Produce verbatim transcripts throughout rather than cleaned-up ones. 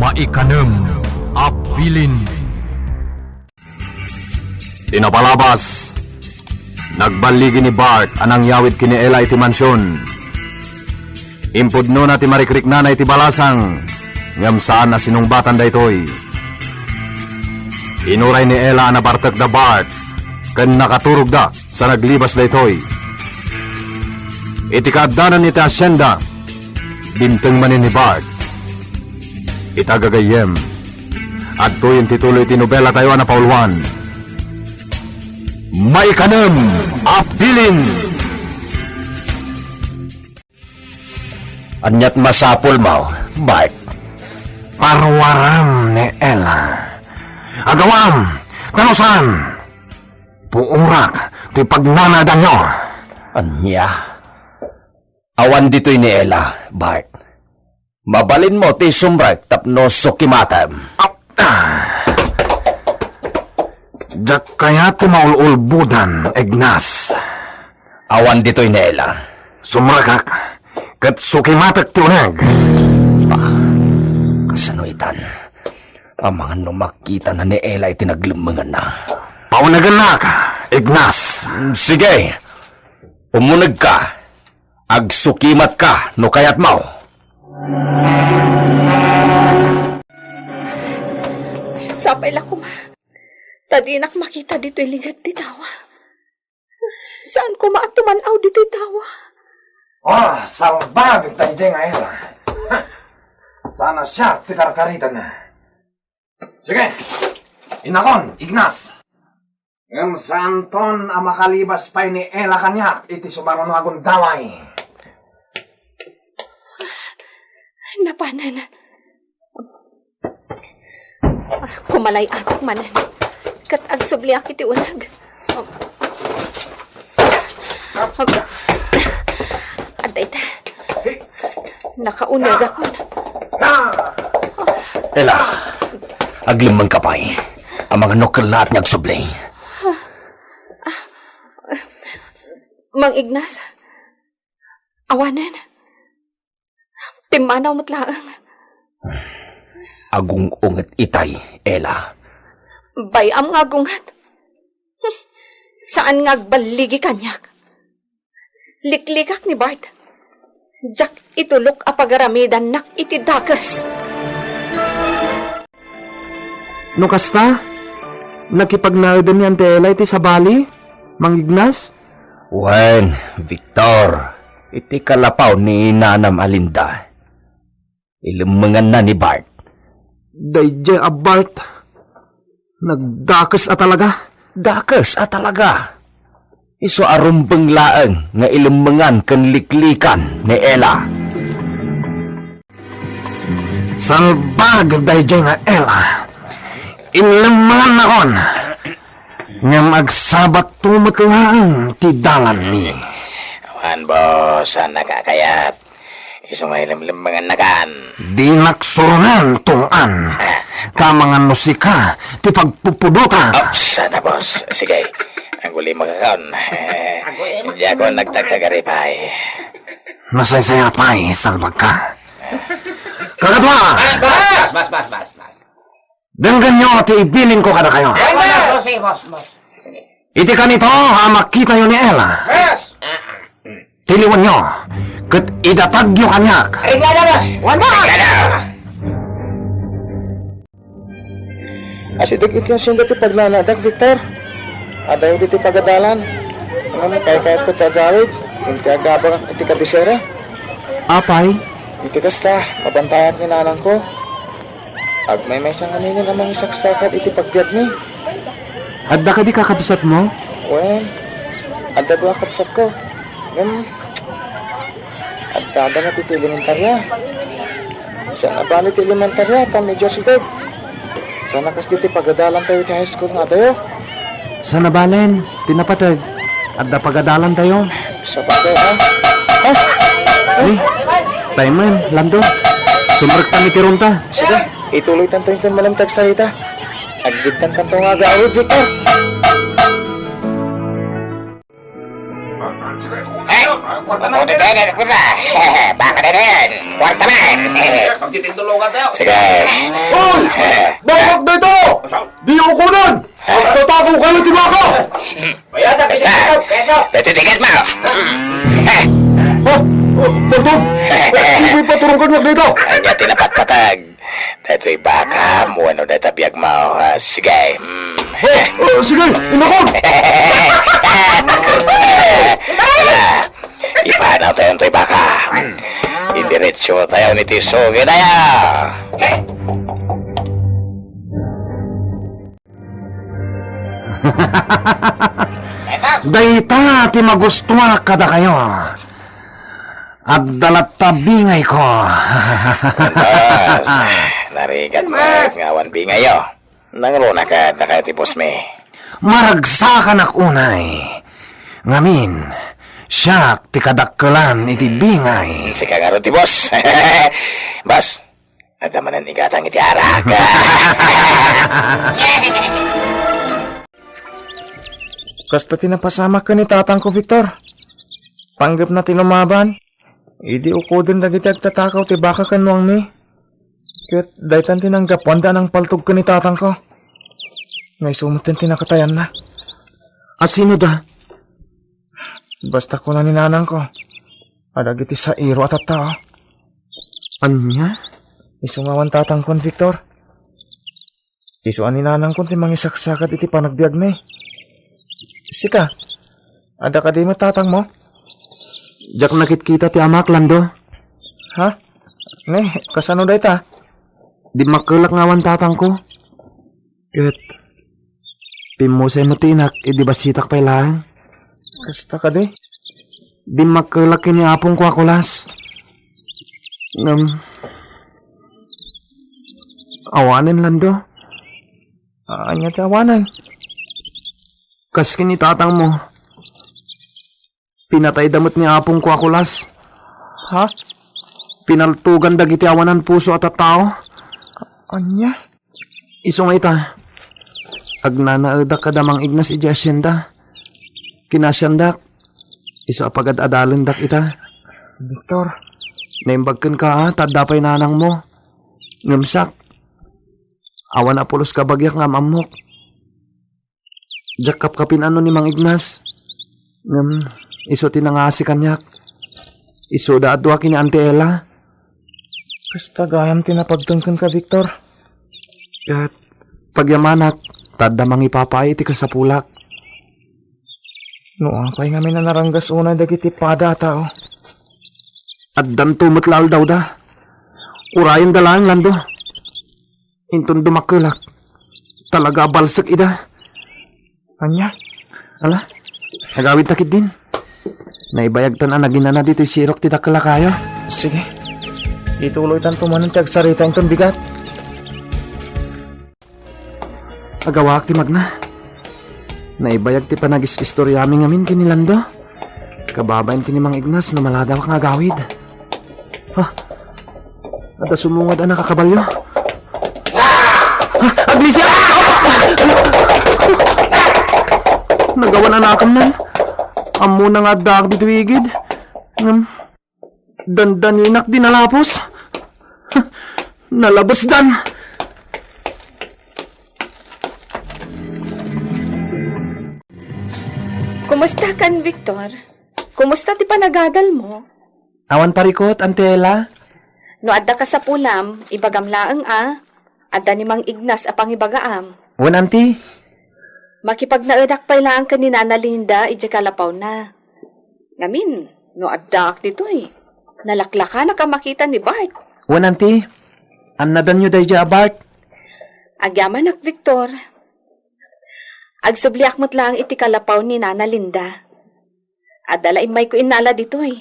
Maikanem a bilin. Ti napalabas, nagballigi ni Bart a nangyawid ken ni Ella iti mansion. Impudnona ti marikriknana iti balasang, ngem saan a sinungbatan daytoy. Inuray ni Ella a nabartek da Bart ken nakaturogda sa naglibas daytoy. Iti kaaddanan iti hacienda, dimteng manen ni Bart. Ita gagayyem, adtoyen ti tuloy ti nobela tayo a napauluan. Maikanem a bilin. Aniat masapulmo, Bart? Paruaram ni Ella. Agawam, ta no saan, puorak ti pagnanaedanyo. Ania? Awan ditoy ni Ella, Bart. Mabalinmo ti sumrek tapno sukimatem. Ah, ah. Diak kayat ti maul-ulbodan, Ignas. Awan ditoy ni Ella. Sumrekak, ket sukimatek ti uneg. Ah, kasano itan? Amangan no makitana ni Ella iti naglemmenganna. Paunegennak, Ignas. Mm, sige. Umunegka. Agsukimatka no kayatmo. Sapay la koma, ta dinak makita ditoy ligad ti tawa. Saan koma a tuman-aw ditoy tawa. Ah, salbag daydiay nga Ella. Saan a siak ti karkaritan. Sige, innakon, Ignas. Ngem saanton a makalibas pay ni Ella kaniak iti sumaruno a gundaway. Napanen. Kumalay-atak manen. Ket agsubliak iti uneg. Adda ita. Nakaunegakon. Ella, aglemmengka pay. Amangan no kellaat nga agsubli. Mang Ignas, awanen. Pimmanaw met laeng. Agung-unget itay, Ella. Bay-am nga agunget. Saan nga agballigi kaniak. Liklikak ni Bart. Diak itulok a pagaramidannak iti dakes. No kasta, nakipagnaedan ni Auntie Ella iti sabali, Mang Ignas? Wen, Victor, iti kalapaw ni inanam a Linda, ilemmenganna ni Bart. Daydiay a Bart, nagdakes a talaga. Dakes a talaga. Isu a rumbeng laeng nga ilemmengan ken liklikan ni Ella. Salbag daydiay nga Ella. Inlemmengannakon. Ngem agsabatto met laeng ti dalanmi. Awan, boss, saan nakakayat. Isu nga ilemlemmengannakan. Dinak suronen, tungtan. Ah. Ta amangan no sika ti pagpupudotak. Oh, sana, boss. Sige. Aguli makakon. Aguli makakon. Diakon nagtagkagaripay. Nasaysayat pay, salbagka. Kakadua! Bas, bas, bas, bas, bas. Denggenyo ti ibilin ko kadakayo. Ay, boss, boss, boss, boss. Iti kanito a makitayo ni Ella. Yes! Tiliwenyo, ket idatagyo kaniak. Reglada, boss! One, boss! Reglada! Asideg iti hacienda ti pagnanaedak, Victor. Adayo ditoy pagadalan. Ngem kaykayatko ti agawid, inti agabagak iti kabisera. Apay? Iti kasta, mabantayan ni nanangko. Agmaymaysa ngaminen a mangisaksakad iti pagbiagmi. Adda kadi kakabsatmo? Wen, adda dua a kabsatko. Ngem, adda, adda nga ti elementaria. Saan a bale ti elementaria, ta medyo asideg. Saan a kas ditoy pagadalantayo iti high school nga adayo. Saan a balen, ti napateg, adda pagadalantayo. Sabagay, ah. Ah! Ni, tayo man, Lando. Sumrektan iti runta. Sige, ituloytanto inton malem ti agsarita. Aggidtankanto nga agawid, Victor. Eh, Mabuti tayo na, kuya. Baka na yan. Kwarta man. Sige. Hoy! Bakit dito? Di ukunan! Agtatako kayo ti baka! Basta, natitigas mo. Eh. Ha? Oh, Bartog! Di mo ipaturong kaniak dito? Anya ti napatpatag. Daytoy baka, mo ano dayta biag mo. Ah, sige. Mm. Oh, oh, sige, inakon! Wala. Ipanaw tayo toy baka. Mm. Idiretso tayo ni Tiso. Gidaya! Dayta ti magustuak kadakayo. Adda latta bingayko. Boss, narigat met nga awan bingayo. Nangruna ka, adda kayo ti boss mi. Maragsakanak unay. Ngamin, siak ti kadakkelan iti bingay. Sika ngarud ti boss. Boss, adda manen igatang iti arak. Kasta ti napasamak ken ni tatangko, Victor. Panggepna ti lumaban. Idi ukoden dagiti agtatakaw ti baka ken nuangmi. Ket daytan ti nanggapuanda a nangpaltog ken ni tatangko. Nga isu metten ti nakatayanna. Asino da? Basta kuna ni nanangko, adagiti sairo a tattao. Ania? Isu nga awan tatangkon, Victor. Isu a ni nanangkon ti mangisaksakad iti panagbiagmi. Sika, adda kadi met tatangmo? Diak nakitkita ti amak, Lando. Ha? Ne, kasano dayta? Dimmakkelak nga awan tatangko. Ket pimmusay met ti inak idi bassitak pay laeng. Kasta kadi? Dimmakkelak ken ni apongko a kulas. Ngem, awanen, Lando. Ania ti awanen? Kas ken ni tatangmo, pinatayda met ni apongko a kulas. Ha? Pinaltogan dagiti awanan puso a tattao. Ania? Isu nga ita, agnanaedak kada Mang Ignas idiay asienda. Kinasiandak, isu a pagad-adalendak ita. Victor. Naimbag kenka, a, ta adda pay nanangmo. Ngem siak, awan a pulos kabagiak nga am-ammok. Diak kapkapin-ano ni Mang Ignas. Ngem, isu ti nangasi kaniak. Isuda a dua ken ni Auntie Ella. Kasta gayam ti napagteng kenka, Victor. Ket pagyamanak, ta adda mangipapaay iti kasapulak. No apay ngamin a naranggas unay dagiti pada a tao? Addanto met la aldawda. Urayenda laeng, Lando. Inton dumakkelak, talaga a balsek ida. Ania? Ala, agawidta ketdin. Naibayagtan a naginana ditoy sirok ti dakkel a kayo. Sige. Ituloytanto manen ti agsarita inton bigat. Agawaak ti magna. Naibayag ti panagis-istoriami ngamin ken ni Lando. Kababain ken ni Mang Ignas no maladawak nga agawid. Ha? Adda sumungad a nakakabalyo. Ha? Agnesia! Nagawan a nakemnan. Ammona nga addaak ditoy igid. Ngem, dandaninak di nalapos. Nalabesdan. Kumusta kan, Victor? Kumusta ti panagadal mo? Awan parikot, Auntie Ella. No adda kasapulam, ibagam laeng a. Adda ni Mang Ignas a pangibagaam. Wen, Auntie. Makipagnaedak pay laeng ken ni Nana Linda idiay kalapawna. Ngamin, no addaak ditoy, nalaklakanak a makita ni Bart. Wen, Auntie. Annadanyo daydiay a Bart. Agyamanak, Victor. Agsubliak met laeng iti kalapaw ni Nana Linda. Adda la immayko innala ditoy.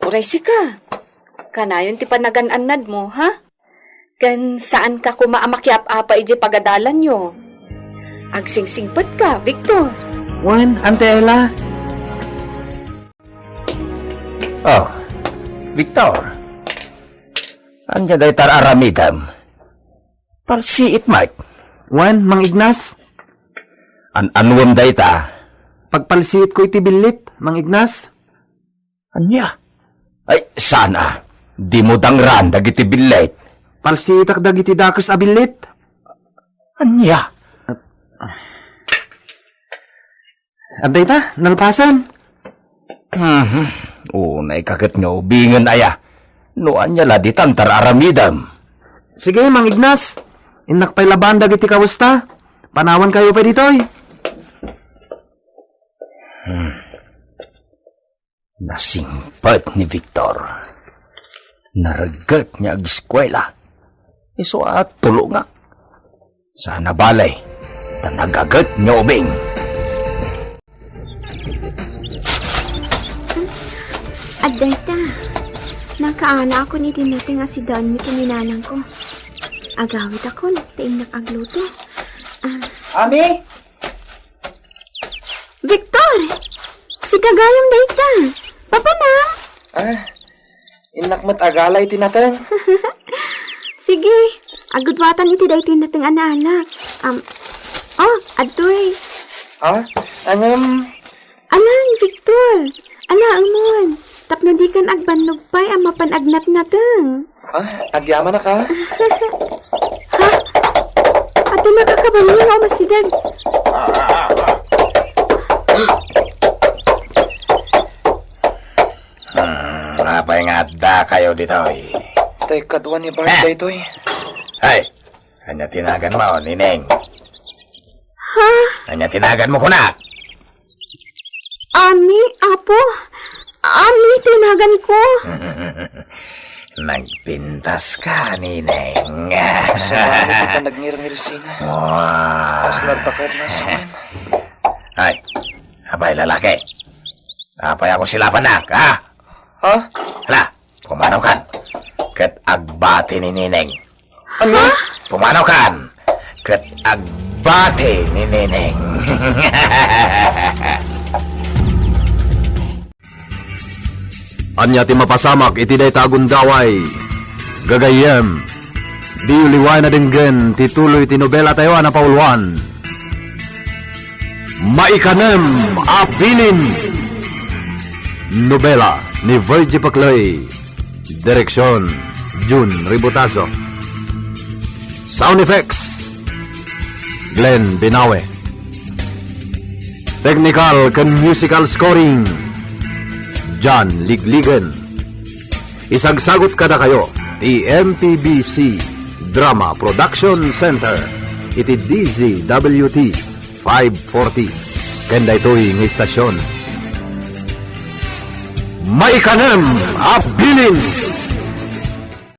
Uray sika, kanayon ti panagan-annadmo, ha? Ken saanka koma a makiap-apa idiay pagadalanyo. Agsingsingpetka, Victor. Wen, Auntie Ella. Oh, Victor. Ania dayta aramidem? Palsiit, Mike. Wen, Mang Ignas. An-anuem dayta? Pagpalsiitko iti billit. Mang Ignas? Ania? Ay, saan a? Dimo dangran dagiti billit. Palsiitak dagiti dakes a billit. Ania? Adda ita, nalpasan. Mhm. Unay ka ket nga ubingen aya. No ania la ditan ta aramidem. Sige, Mang Ignas. Innak pay labaen dagiti kawesta. Panawankayo pay ditoy. Hmm. Nasingpet ni Victor. Naregget nga ageskuela. Isu a tulongak. Saan a balay, ta nagaget nga ubing. Adda ita. Nakaanakon iti nateng a sidaanmi ken ni nanangko. Agawidakon, ta innak agluto. Ah. Ami? Victor! Sika gayam dayta. Papanam? Ah, innak met agala iti nateng. Sige, agudwatan iti daytoy nateng a naalak. Am, oh, adtoy. Ah, ngem? Alan, Victor. Alaemon. Tapno dikan agbannog pay a mapan agnatnateng. Ah, agyamanak a. Ha? Adda nakakabannog a umasideg. Hmm, apay nga adda kayo ditoy? Tay kadua ni Bart daytoy. Ay, ania ti naganmo, Nineng? Ha? Ania ti naganmo kunak? Ami, Apo. Ami ti naganko. Nagpintas ka, Nineng. Sa langit ka nagngirngir sina. Wah. Tas nagtakad na sa akin. Ay, apay lalaki. Apay ako silapanak, ha? Ha? Hala, pumanaw kan. Ket agbati ni Nineng. Ano? Pumanaw kan. Ket agbati ni Nineng. Ania ti mapasamak iti dayta a gundaway? Gagayyem, diyo liwayan a denggen ti tuloy ti nobelatayo a napauluan. Maikanem a bilin. Nobela ni Virgie Paclay. Direksyon, Jun Ributazo. Sound effects, Glenn Binawe. Technical ken musical scoring, John Ligligen. Isagsagut kadakayo ti M P B C Drama Production Center iti D Z W T five forty. Ken daytoy nga istasyon, maikanem a bilin.